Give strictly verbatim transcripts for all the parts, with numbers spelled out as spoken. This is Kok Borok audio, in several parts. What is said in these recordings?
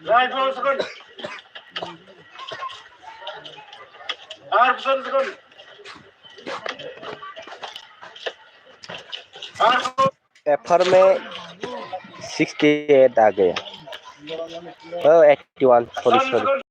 Rifle second. Armstrong second. Armstrong. F R में sixty eight आ गया। Oh, eighty one, sorry, sorry।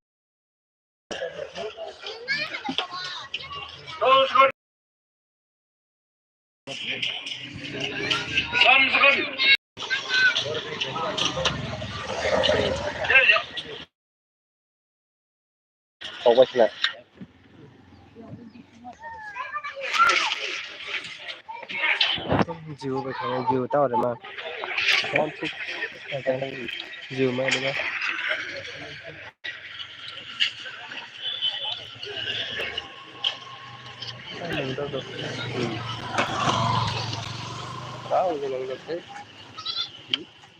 Kok bai sila. Jio bai kha, Jio tower ma. Jio ma dima.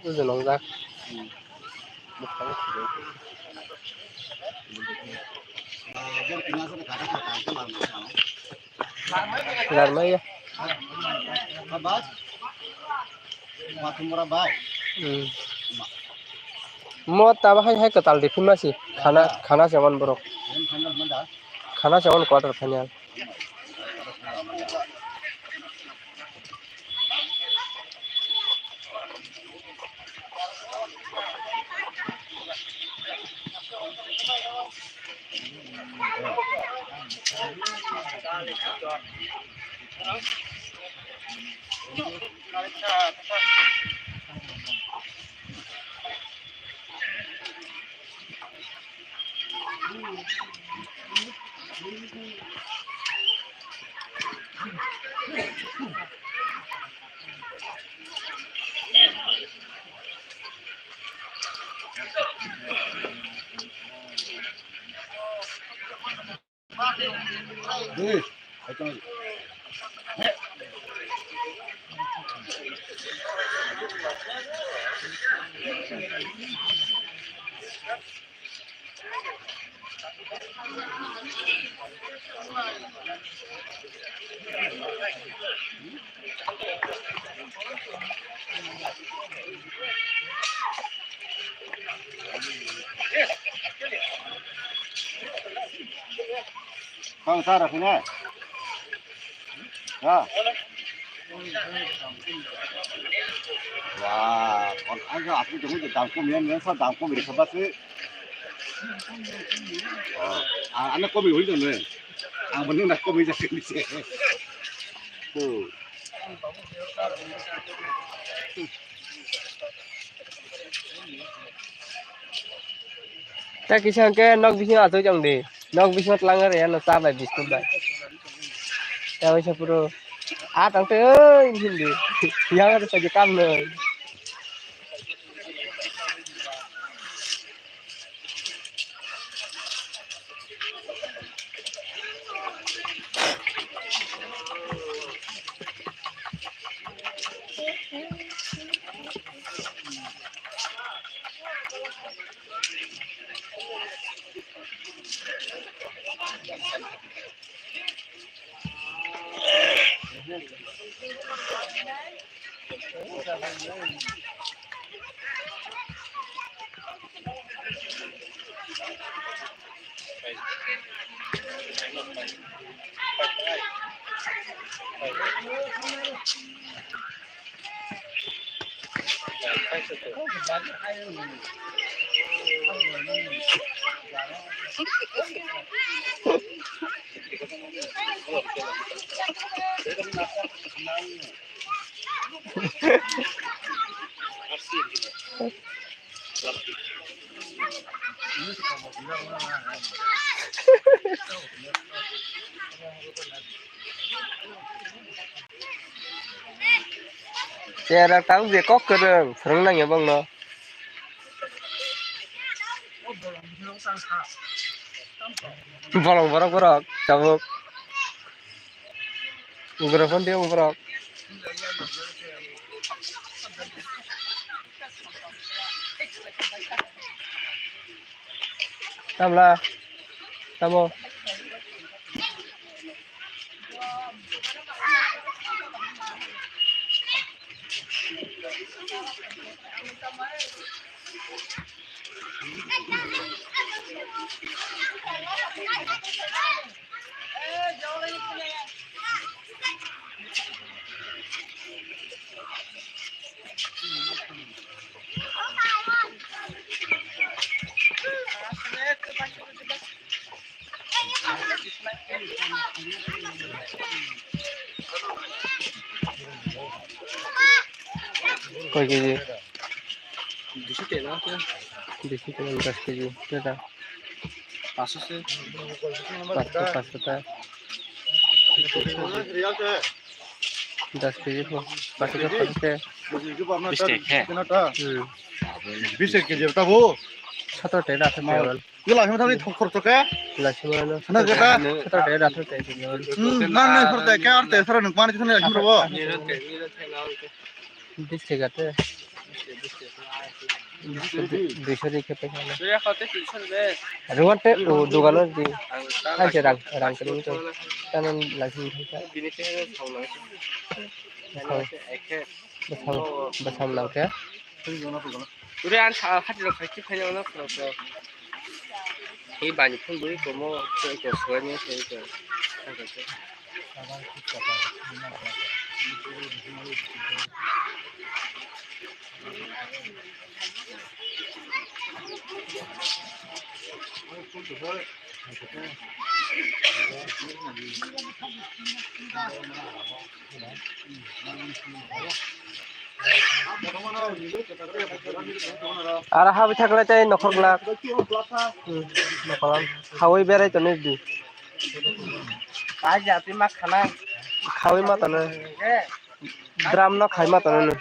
Bujo nongjak. Larmaya. Hmm. Mo tabo hai hai kwtal de phimasi. Khana, khana se on borok. Khana se on quarter final. Kang sa ra khine. Ha. Wah, kon aga asli jong de dam kom yan, yan sa dam kom ri khabase. Oh, a-, ana kom ri hoi jong ne. Ang bani na kom ri jase ni se. Oh. Ta kisa hwnkhe nok bisingo achuk tong di. Nok bisingo twlang rwya no cha bai biskut bai. Ta waisa phuru. A tang tei oi hindi. Yang ada saja kam no. Chera tang je kok kwrwng, phwrwng nangya bongno. Bolong borok borok tabuk. Ugra phone tei ugrok. Tamla. Tamo. Koi keji? Bisi tela. Bisi tela, das keji. Keta? Paso se. Paso, paso ta. Das keji po. Paso ta, paso ta. Bis teke. Hmm. Bis teke je ta bo. Sato tela, sato tela. Gula him thani thok khor toke. Lasimano. Hana gata. Satra de rathok te. Hmm, nang nang khor te ke arte sara nung mani thani lasim robo. Bis teka te. Duiso di khe paisa. Ruwan te o dogano di. Hai se rang rang kiri to. Tanan lasim thaisa. Basam basam nang khe. Ure an sa hati rok khai khai na khoro khoro. Hi bani phun bui komo ko ko suai ni sai ko. Aro habai thaklai tei nokhor glak. Hmm, nokhor hawi berai tonwi di. Khawi ma tono. Drum no khai ma tono.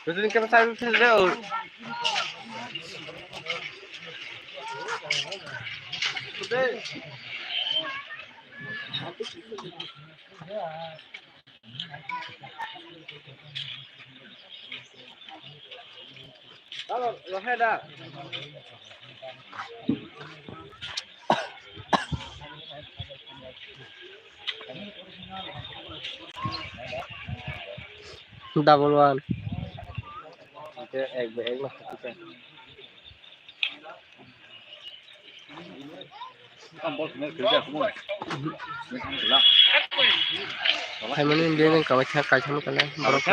Betul ni kena saya betul deh. Double one. Phaimani bini kawaisa kaisa mokole borok.